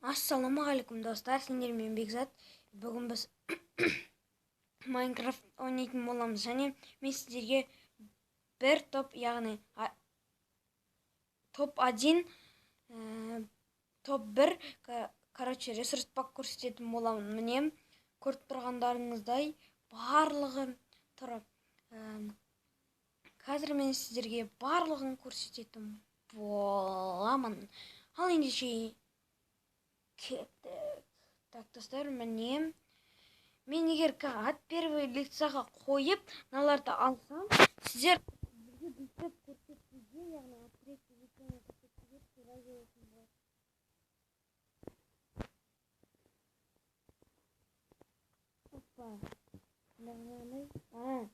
Ассалаумағалейкум, достар! Сендермен Бекзат. Бүгін біз Майнкрафт ойнайтын боламыз және мен сіздерге бір топ, яғни топ 1, топ 1, короче, ресурс пак көрсететін боламын. Міне, көріп тұрғандарыңыздай, барлығы тұр. Қазір мен сіздерге барлығын көрсететін боламын. Ал ендеше кеттік. Так, достар, міне, мен егер от первого лицаға қойып, мыналарды алсам, сіздер бізге бүйтіп көрсетуге, яғни от третьего лицаны көрсетуге тура келетін болады. Опа, қандай? А,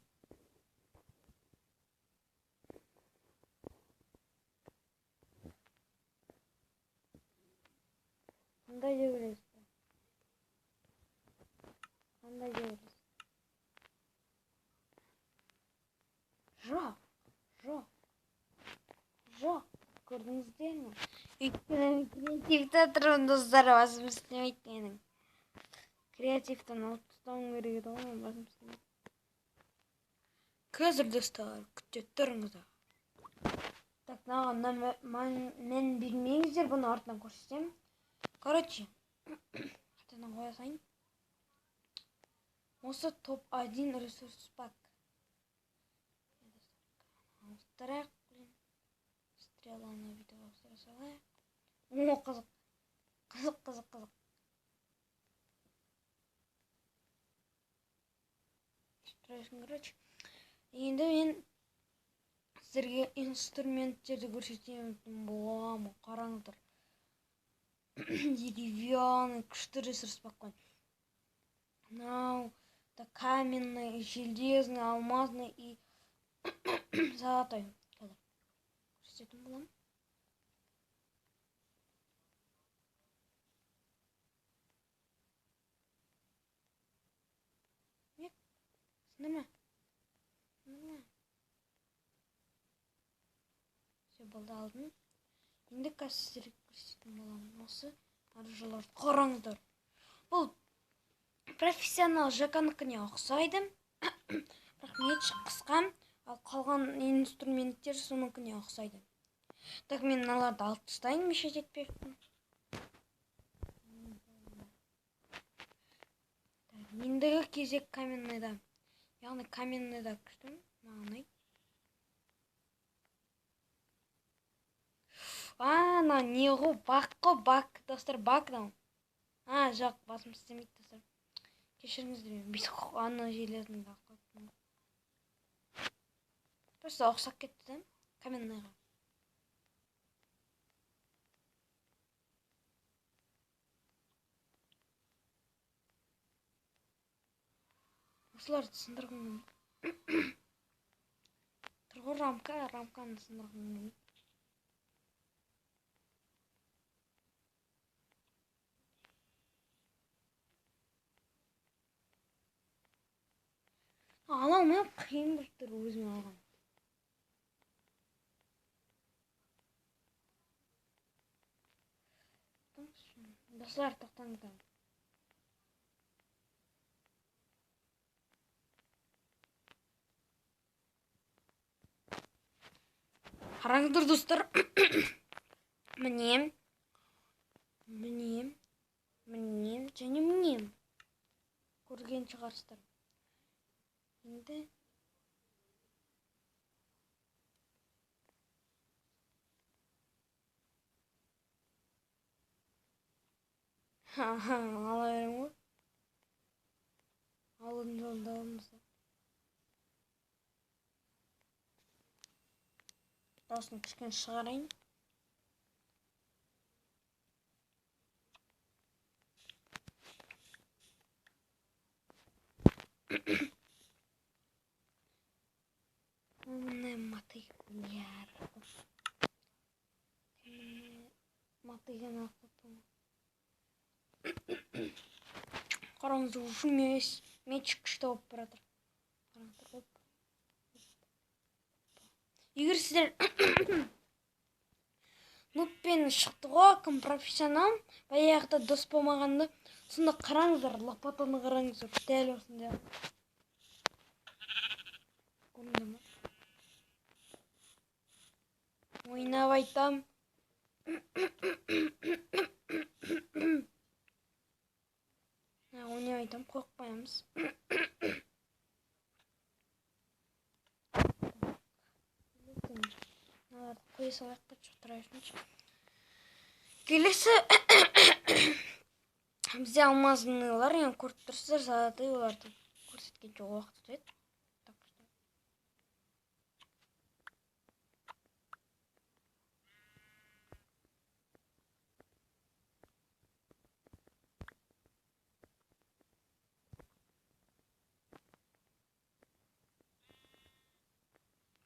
қандай деп ойлайсыздар? Қандай деп ойлайсыз? Жоқ, жоқ, жоқ, көрдіңіздер ме? Өйткені мен креативте тұрмын, достар, басым істемейді менің. Креативтен алып тастауым керек еді ғой, басым істемейді. Қазір, достар, күте тұрыңыздар. Так, мынаған мән бермеңіздер, бұны артынан көрсетемін. Короче, қайтадан қоя салайын. Осы топ 1 ресурс пак. Ауыстырайық, блин. Стреланы бүйтіп ауыстыра салайық. О, қызық. Қызық, қызық, қызық. Тұрасың, короче. Енді мен сіздерге инструменттерді көрсететін боламын. Қараңыздар. Деревянный, күшті ресурс пак қой. Мынау да каменный, железный, алмазный и золотой. Қазір көрсететін боламын. Не? Сындырма. Сындырма. Все, болды, алдым. Енді қазір сіздерге көрсететін боламын. Осы оружиеларды қараңыздар. Бұл профессионал ЖК-нікіне ұқсайды. Бірақ меч қысқа, ал қалған инструменттер соныкіне ұқсайды. Так, мен мыналарды алып тастайын, мешать етпеппін. Так, ендігі кезек каменныйда. Яғни каменныйда күшті, маған ұнайды. А, мынау не ғой, бак қой, бак, достар, бак мынау. А, жоқ, басым істемейді, достар. Кешіріңіздер, мен бүйтіп ана железныйды алып қойыппын. Просто ұқсап кетті да каменныйға. Осыларды сындырғым келмейді. Тұр ғой рамка, рамканы сындырғым келмейді. Ала алмай қиын болып тұр өзіме алған. Достар, тоқтаңыздар. Қараңыздар, достар. Міне. Міне. Міне және міне. Көрген шығарсыздар. Енді ала беремін ғой. Алудың жолын табамыз да. Дауысын кішкене шығарайын. Міне, мотыга. Мотыганы алып қойыппын ғой. Қараңыздар, уже меч күшті болып бара жатыр. Қараңыздар, оп. Егер сіздер Нубпен шықты ғой, кім профессионал, баяғыда дос болмағанда. Сонда қараңыздар, лопатаны қараңыздар, дәл осындай. Көрінді ма? Ойнап айтам. Ойнап айтам, қорықпаймыз. Мыналарды қоя салайық та, тұра берсінші. Келесі бізде алмазныйлар, енді көріп тұрсыздар, золотые, оларды көрсеткенше уақыт өтеді. Так что.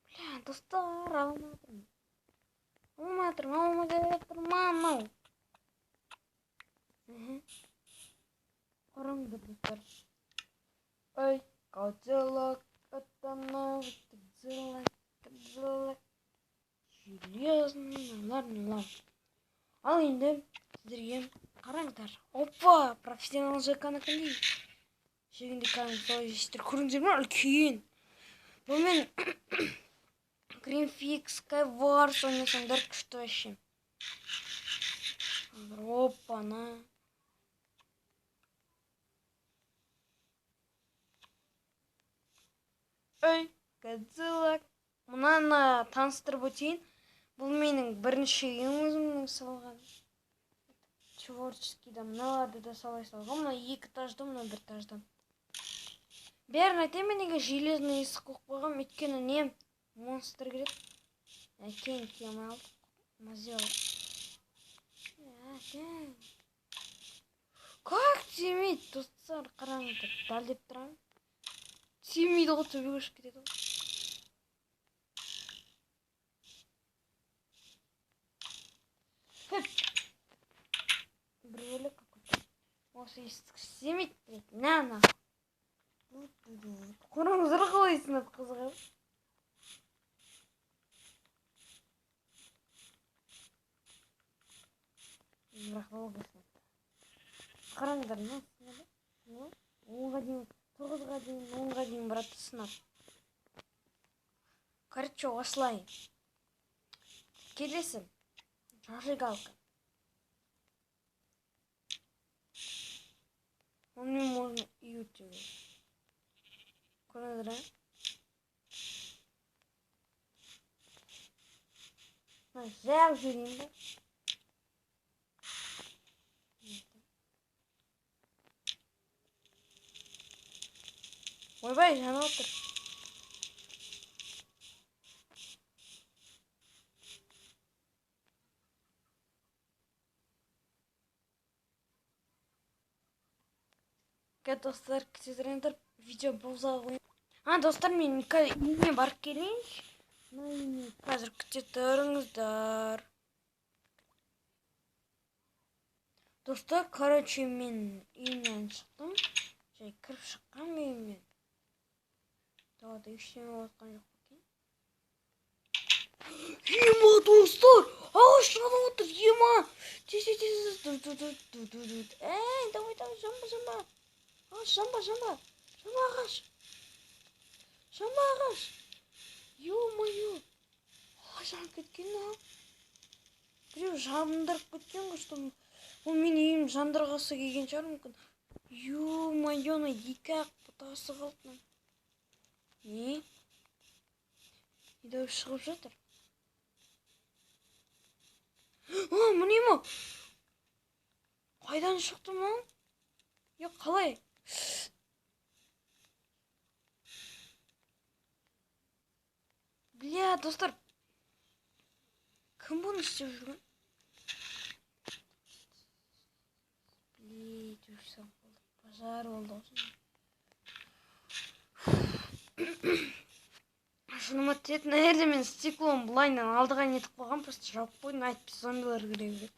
Бля, достар, алмай жатырмын. Алмай жатырмын, алмай жатырмын, анау. Қараңдар, достар. Ой, Кадиллак, это новый Кадиллак, Кадиллак. Железный, мыналар, мыналар. Ал енді сіздерге қараңдар. Опа, профессионал ЖК-нікіндей. Жегінде кәдімгі солай жейсіздер. Көрдіңіздер ме? Үлкен. Бұнымен Greenfix, Skywars ойнасаңдар күшті вообще. Опа-на. Ой, Годзилла. Мынаны таныстырып өтейін. Бұл менің бірінші үйім өзімнің салған. Творческийда мыналарды да солай салған. Мына екі этажды, мына бір этажды. Бәрін айтайын, мен неге железный есік қойып қойғанмын, өйткені не монстр кіреді. Әкең кие алмай алдық. Мазел. Әкең. Как тимейді, достар, қараңыздар, дәлдеп тұрамын. Тимейді ғой, төбеге ұшып кетеді ғой. Хөп. Бір бөлек какой-то. Осы есік істемейді, блядь. На, на. Қараңыздар, қалай сынады, қызық. Бірақ долго сынады. Қараңыздар, мына сынады. Мына онға дейін, тоғызға дейін, онға дейін барады сынады. Короче, осылай. Келесі. Зажигалка. Онымен можно үй өртеуге. Көрдіңіздер, ә? Мына жағып жіберейін бе? Ойбай, жанып отыр. Достар, күте видео паузаға қояйын. Достар, мен үйіме барып келейінші. Мына үйіме қазір күте тұрыңыздар. Достар, короче, мен үйімнен шықтым. Жай кіріп шыққанмын үйімнен. Далада ештеңе болып жатқан жоқ екен. Ема, достар, ағаш жанып отыр, ема. Тез, тез, тез, тез, ду, ду, ду, ду, ду, ду. Эй, давай, давай, жанба, жанба. Ағаш, жанба, жанба. Жанба, ағаш. Жанба, ағаш. Ё-моё. Ағаш жанып кеткен, а? Біреу жандырып кеткен ғой, что ол менің үйім жандырғысы келген шығар мүмкін. Ё-моё, мына екі ақ бұтасы қалды мына. Не? Не дауыс шығып жатыр? О, міне ма? Қайдан шықты мынау? Е, қалай? Бля, достар. Кім бұны істеп жүрген? Блин, өшсем болды. Пожар болды осы. Шыныма тиеді, мына жерде мен стеклом былайынан алдыға нетіп қойғанмын, просто жауып қойдым, әйтпесе зомбилар кіре береді.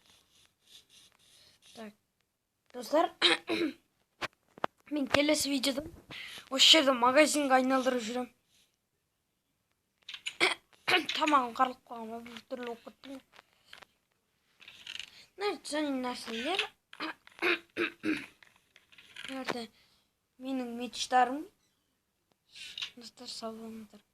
Так, достар, мен келесі видеода осы жерде магазинге айналдырып жүремін. Тамағым қарылып қалған ба, бір түрлі болып кеттім. Мына және нәрселер. Мына менің мечтарым. Достар, сау болыңыздар.